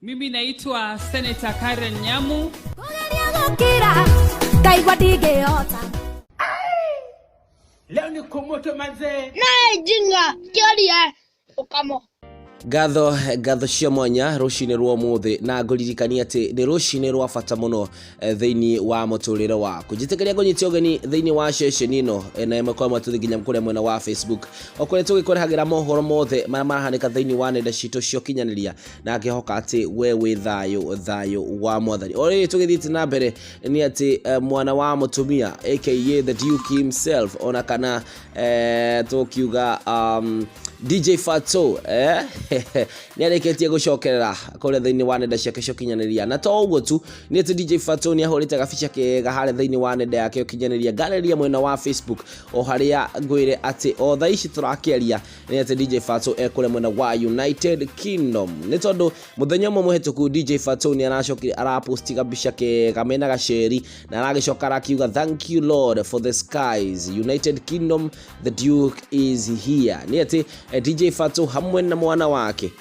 Mimi naitwa Senator Karen Nyamu. Kũgeria gũkira ngaigua ndingĩhota. Leo ni kumoto manzee. Naye jinga kĩoria ũkamo. Ngatho, ngatho cia mwanya rũcinĩ rwa ũmũthĩ, na ngũririkania atĩ nĩ rũcinĩ rwa bata mũno thĩinĩ wa mũtũrĩre waku. Njĩtĩkĩria ngũnyite ũgeni thĩinĩ wa ceceni ĩno na ĩmwe kwa ĩmwe tũthiĩ nginya kũrĩa mwena wa Facebook, o kũrĩa tũgĩkũrehagĩra mohoro mothe marĩa marahanĩka thĩinĩ wa nenda citũ cia ũkinyanĩria, na ngĩhoka atĩ we wĩ thayũ, thayũ wa Mwathani. O rĩrĩ tũgĩthiĩte na mbere nĩ atĩ mwana wa mũtumia aka the Duke himself, ona kana tũkiuga DJ Fatxo nĩ arĩkĩtie gũcokerera kũrĩa thĩinĩ wa nenda ciake cia ũkinyanĩria. Na to ũguo tu, nĩ atĩ DJ Fatxo nĩ ahũrĩte gabica kega harĩa thĩinĩ wa nenda yake ũkinyanĩria, ngarĩria mwena wa Facebook, o harĩa ngwĩre atĩ o thaa ici tũrakĩaria nĩ atĩ DJ Fatxo ekũrĩa mwena wa United Kingdom, nĩ tondũ mũthenya ũmwe mũhĩtũku DJ Fatxo nĩ aracokire araposti gabica kega mena gaceri, na aragĩcoka arakiuga, "Thank you Lord for the skies, United Kingdom, the Duke is here." Nĩ atĩ DJ Fatxo hamwe na mwana wake,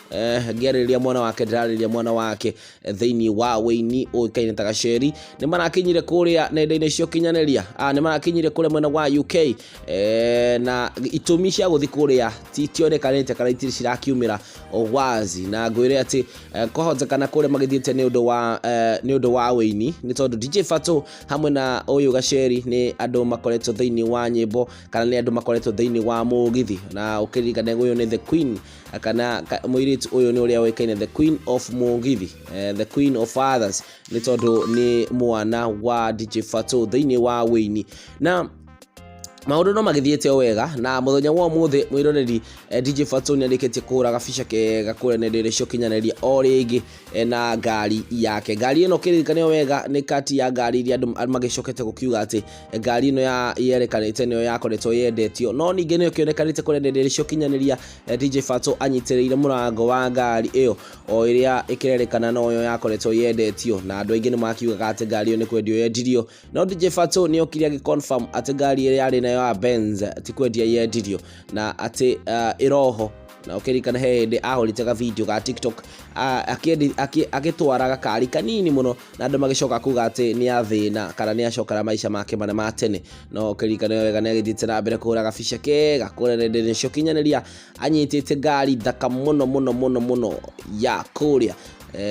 ngĩarĩrĩria mwana wake, ndĩrarĩrĩria mwana wake thĩinĩ wa wĩini ũĩkaine ta Gaceri, nĩ marakinyire kũrĩa nenda-inĩ cia ũkinyanĩria, nĩ marakinyire kũrĩa mwena wa UK, na itũmi cia gũthiĩ kũrĩa titionekanĩte kana itirĩ cirakiumĩra wazi. Na ngwĩre atĩ kwahotekana kũrĩa magĩthiĩte nĩ ũndũ wa wĩini, nĩ tondũ DJ Fatxo hamwe na ũyũ Gaceri nĩ andũ makoretwo thĩinĩ wa nyĩmbo kana nĩ andũ makoretwo thĩinĩ wa mũgithi. Na ũkĩririkane ũyũ nĩ the queen, kana mũirĩtu ũyũ nĩ ũrĩa ũĩkaine the queen of mũgithi, the queen of others, nĩ tondũ nĩ mwana wa DJ Fatxo thĩinĩ wa wĩini. Na maũndũ no magĩthiĩte o wega, na mũthenya wa ũmũthĩ, mwĩroreri, DJ Fatxo nĩ arĩkĩtie kũhũra gabica kega kũrĩa nenda-inĩ cia ũkinyanĩria o rĩngĩ na ngari yake. Ngari ĩno, kĩririkane o wega, nĩ kati ya ngari iria andũ magĩcokete gũkiuga atĩ ngari ĩno ya yerekanĩte nĩyo yakoretwo yendetio. No ningĩ nĩyo kĩonekanĩte kũrĩa nenda-inĩ cia ũkinyanĩria DJ Fatxo anyitĩrĩire mũrango wa ngari ĩyo o ĩrĩa ĩkĩrerĩkana noyo yakoretwo yendetio, na andũ aingĩ nĩ makiugaga atĩ ngari ĩyo nĩ kwendio yendirio. No DJ Fatxo nĩ okire agĩ confirm atĩ ngari ĩrĩa yarĩ nayo ya Benz ti kwendia yendirio, na atĩ ĩroho. Na ũkĩririkana he hĩndĩ ahũrĩte ga video ga TikTok agĩtwara gakari kanini mũno, na andũ magĩcoka kuga atĩ nĩ athĩna kana nĩ acokera maica make marĩa ma tene. No ũkĩririkane wega nĩ agĩthiĩte na mbere kũhũra gabica kega kũrĩa nenda-inĩ cia ũkinyanĩria anyitĩte ngari thaka mũno mũno mũno mũno ya kũrĩa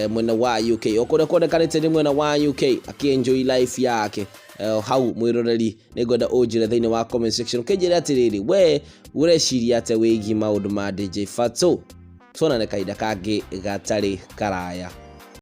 mwena wa UK, o kũrĩa kuonekanĩte nĩ mwena wa UK akĩenjoy life yake. Hau mwĩroreri, nĩ ngwenda ũnjĩre thĩinĩ wa comment section, ũkĩnjĩre atĩrĩrĩ, we ũreciria atĩa wĩgiĩ maũndũ ma DJ Fatxo? Tuonane kahinda kangĩ gatarĩ karaya.